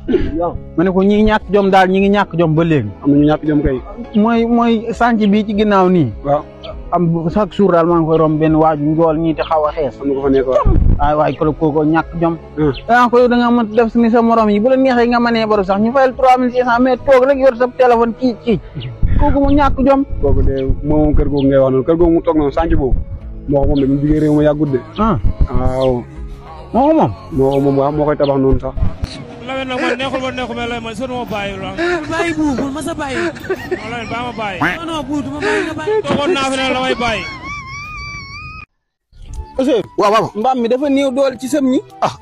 yow ma ne ko ñi ñàkk jom daal ñi ngi ñàkk jom ba léegi. am na ñu ñàkk jom kay. mooy sànc bi ci ginnaaw nii. waaw am chaque jour daal maa ngi koy romb benn waaju njool ñii te xaw a xees. am na ko fa nekk waaw. waay kooku ñàkk jom. danaa ko yow da nga mën def ni sa morom yi bu la neexee nga mënee baru sax ñu fayal 3500 mais toog rek yor sa téléphone kii kooku mu ñàkk jom. kooku de moom kër googu ngay wax noonu kër googu mu toog noonu sànc boobu moo ko moom de mu jugee réew ma yàggut de. waaw. moo ko moom. waaw moo koy tabax noonu sax. Lamine nag man neexul mais lay man sunu ma bàyyi la. bàyyi bu ma sa bàyyi. Lamine ba ma bàyyi. non bu ma bàyyi nga bàyyi. toogoon naa fi ne la may bàyyi. Ousseynou. waaw mbaam mi dafa néew doole ci sëm ñi.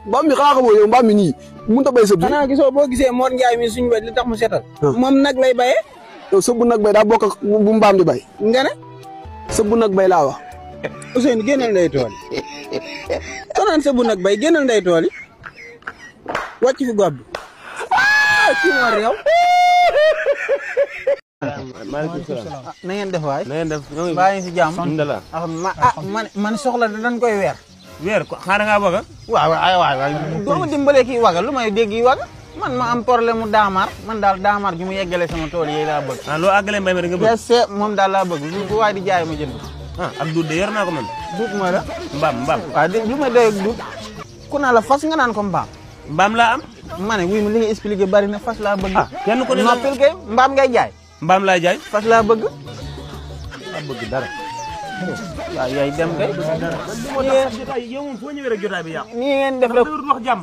mbaam mi xanaa xamoo yow mbaam mi nii mënut a béy sëb bi. xanaa gisoo boo gisee Mor Ndiaye mi suñu wet li tax mu setal. moom nag lay bayee. yow sëb bu nag bay daa bokk ak bu mbaam di bay. nga ne. sëb bu nag bay laa wax. Ousseynou génnal ndey tool yi. konaan sëb bu nag bay génnal ndey tool yi. wàcc fi gob bi. kii moo réew. maaleykum salaam. na ngeen def waay. na ngeen def ñoo ngi. baa ngi si jàmm. alhamdulilah. man soxla dañ koy weer. weer ko xaaral ngaa bëgg a. waaw. doo ma dimbalee kii waga lu may dégg yi waga. man ma am problème mu daamar man daal daamar gi mu yeggale sama tool yi laa bëgg. loo àggalee mbay mi da nga bëgg. c'est moom daal laa bëgg lu waay di jaay ma jënd. ak duut de yor naa ko man. duut mooy la. mbaam. waaw lu may doy ak duut. ku naa la fas nga naan ko mbaam. mbaam laa am. ma ne wuy ma li nga expliqué bari na fas laa bëgg. kenn ku ne noppil kay mbaam ngay jaay. mbaam laa jaay. fas laa bëgg. laa bëgg dara. waaw yaay dem kay. yow moom foo ñëwee rek jotaay bi yàqu. nii ngeen def rek wax jàmm.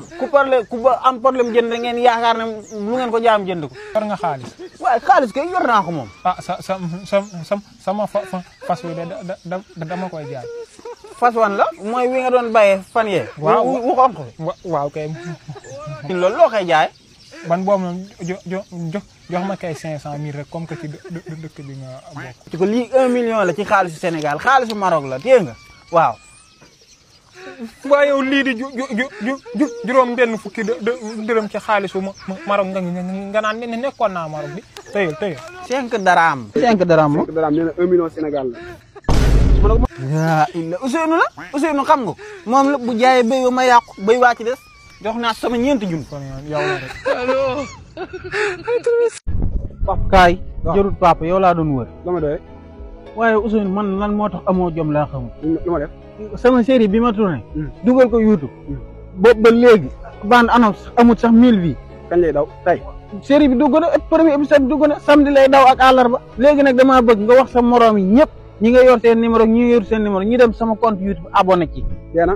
ku am problème jënd ngeen yaakaar ne lu ngeen ko jaam jënd ko. yor nga xaalis. waaye xaalis kay yor naa ko moom. sama fas wi dama koy jaay. fas wan la mooy wi nga doon bayee fan yee. waaw wu xonq waaw kay. loolu loo koy jaay. ban boobu noonu jox ma kay 500 000 rek comme que ci dëkk bi nga bokk. ci ko lii 1 million la ci xaalisu Sénégal xaalisu Maroc la téye nga waaw. waaye yow lii di juróom benn fukki dërëm ci xaalisu Maroc nga naan nekkoon naa Maroc bi tëyal. 5 daraam. 5 daraam moom. 5 daraam nee na 1 million Sénégal la. Ousseynou la Ousseynou xam nga moom la bu jaayee béy ba ma yàqu béy waa ci des jox naa sama ñeenti jun. kon yow la rek. papa kaay. jërut papa yow laa doon wër. la ma doyee. waaye Ousseynou man lan moo tax amoo jom laa xamul. lu ma def. sama série bi ma tourné. dugal ko YouTube. boobu ba léegi. bande annonce amut sax 1000 vues. kañ lay daw tey. série bi dugg na premier épisode bi dugg na samedi lay daw ak àllarba. léegi nag damaa bëgg nga wax sa morom yi ñëpp ñi nga yor seen numéro ñi yor seen numéro ñi dem sama compte YouTube abonné ci. jeena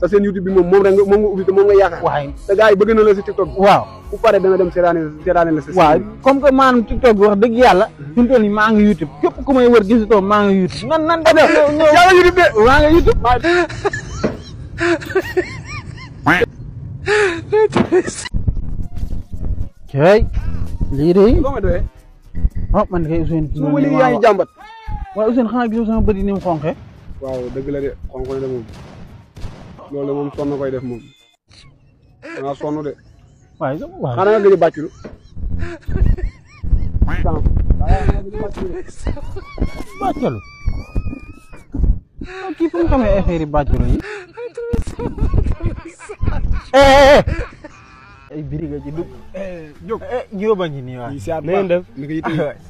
sa seen YouTube bi moom rek moom nga ubbi te moom nga yaakaar. waaye te gars yi bëgg na la si TikTok bi. waaw bu paree dana dem seetaane la si. waaw comme que maanaam TikTok bi wax dëgg yàlla. fi mu toll nii maa ngi YouTube képp ku may wër gisatoo maa ngi YouTube. nan de yaa ngi YouTube de maa ngi YouTube. cey lii de. loo ma doyee. man de kay Ousseynou. su ma léegi yaa ngi jàmbat. waaye Ousseynou xanaa gisoo sama bët yi ni mu xonqee. waaw dëgg la de xonk na de moom. loolu moom sonn koy def moom. maa sonn de. waaye waaw xanaa nga gëj a bàcculu. bàccalu. kii fu mu xamee affaire yi bàccalu yi. ay biriga ci dugg. jóg jóoba ngi nii waay. na ngeen def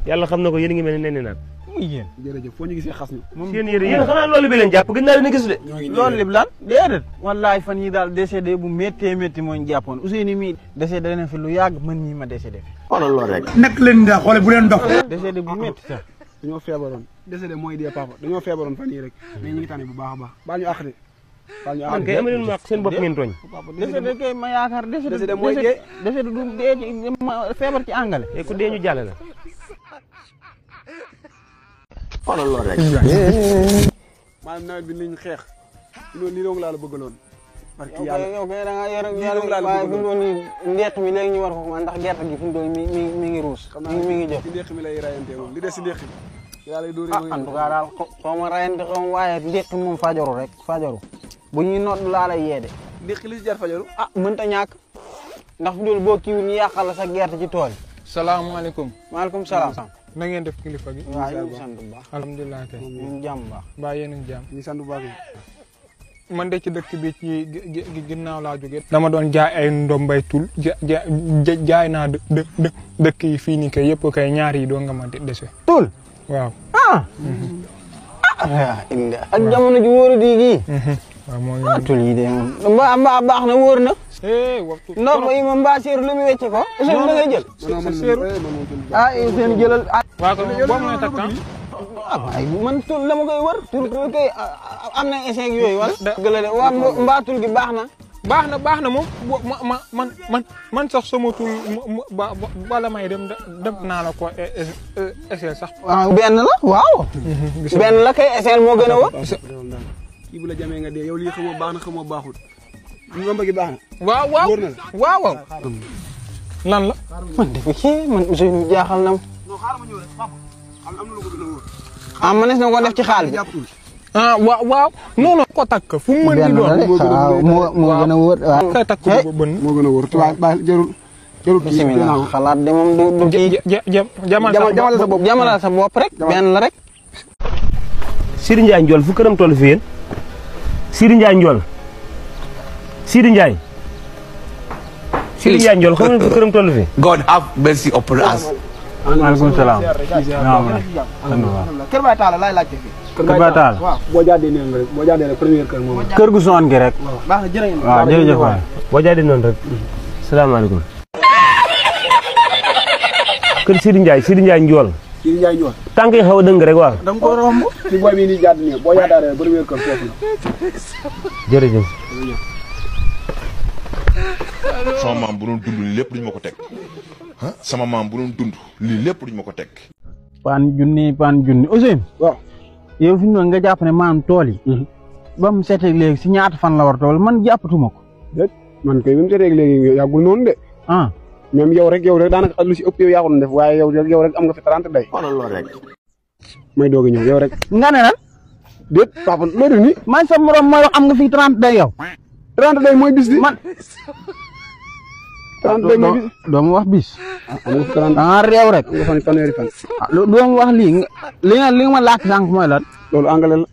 yàlla xam na ko yéen a ngi mel ni nee naan. muy yéen. jërëjëf foo ñu gisee xas ñu. seen yéen xanaa loolu bi leen jàpp gën naa leen a gis de. loolu lépp lan déedéet. wallaay fan yi daal décédé bu méttee métti moo ñu jàppoon Ousseynou mii décédé na fi lu yàgg man mii ma décédé fi. xoolal loolu rek. nekk leen daa xoole bu leen dox. décédé bu métti sax. dañoo feebaroon décédé mooy dee papa dañoo feebaroon fan yii rek mais ñu ngi tànn bu baax a baax baal ñu àq de. baal ñu àq man kay ama leen maak seen bopp ngeen tooñ. décédé kay ma yaakaar décédé mooy dee. décédé du dee ci feebar ci àngale. te ku dee ñu jàll la. xoolal loolu rek. maanaam nawet bi liñ xeex loolu lii dong laa la bëggaloon. parce que yow kay da ngaa yor dong laa la waaye fi mu bëggaloon. doon nii ndeeq mi léegi ñu war ko man ndax gerte gi fi mu doon mi ngi ruus. mi ngi jox ci ndéq mi lay rayante moom li des si ndéq mi. yàlla lay dóoree en tout cas daal xaw ma rayante xaw ma waaye ndéq moom fajaru rek fajaru bu ñuy noot laa lay yeede. ndéq li si jar fajaru. mënta ñàkk ndax fi mu doon boo kiiwul ñu yàqal la sa gerte ci tool yi. salaamaaleykum. maaleykum salaam. na ngeen def kilifa gi. waaw ñu ngi sant bu baax. alhamdulilah kay. ñu ngi jàmm bu baax. mbaa yéen a ngi jàmm. ñu sant bu baax man de ci dëkk bi ci ginnaaw laa jógee. dama doon jaay ay ndombay tul jaay naa dëkk yi fii nii kay yëpp kay ñaar yi doo nga ma dese. tul waaw. ak jamono ji wóoru di gii. waaw moo ngi tul yi de moom mbaa baax na wóor na. non ba moom mbaa seeru lu mu wecce ko. Ousseynou da ngay jël. Ousseynou jëlal. waaw kon boo may takk ay man tul la ma koy wër tul kay am na échec yooyu wala. gëla de waa mbaa tul gi baax na. baax na moom man sax sama tul bala may dem naa la ko essayé sax. waaw benn la waaw. benn la kay essayé moo gën a wër. kii bu la jamee nga dee yow lii xamoo baax na xamoo baaxul. ndomba gi baax na. waaw. lan la. man de man Ousseynou jaaxal na ma. mënees na ko def ci xaal bi. waaw non ko takk fu mu mën di doon. moo gën a wóor waaw. kay takk moo gën a wóor tubaab bàyyi jarul bisimilah xalaat de moom du kii. jamalal sa bopp rek. benn la rek. Sidi Ndiaye Ndiol fu këram toll fi yéen Sidi Ndiaye Ndiol Sidi Ndiaye xam nga fu këram toll fi. God have mercy upon us. maaleykum salaam. Kër Baye Talla laay laajte fii. Kër Baye Talla. waaw boo jaadee nee nga rek boo jaadee rek première kër moom. kër gu soon gi rek. baax na jërëjëf. waaw jërëjëf waay. boo jaadee noonu rek. salaamaaleykum. kër Sidi Ndiaye Ndiol. Sidi Ndiaye Ndiol. tànk yi xaw a dëng rek waaw. da nga ko romb. ci booy bi nii jaad nii boo jaadaaree première kër foofu la. jërëjëf. sama maam bu doon dund lii lépp duñ ma ko teg sama maam bu doon dund lii lépp duñ ma ko teg. paan junni Ousseynou. waaw. yow fi mu nga jàpp ne maam tool yi. ba mu seetee léegi si ñaata fan la war tool man jàppatuma ko. déet man kay bi mu seetee léegi yàggul noonu de. même yow rek daanaka lu si ëpp yow yaa ko doon def waaye yow rek am nga fi 30 day. xoolal loolu rek. may doog a ñëw yow rek. nga ne lan. déet papa loo def nii. man sa morom mooy wax am nga fi 30 day yow. 30 day mooy bis bi. man. 30 day mooy bis. doo ma wax bis. am nga fi 30. réew rek. nga fan fanweeri fan. doo ma wax lii li nga ma laaj sànq mooy lan. loolu anglais la.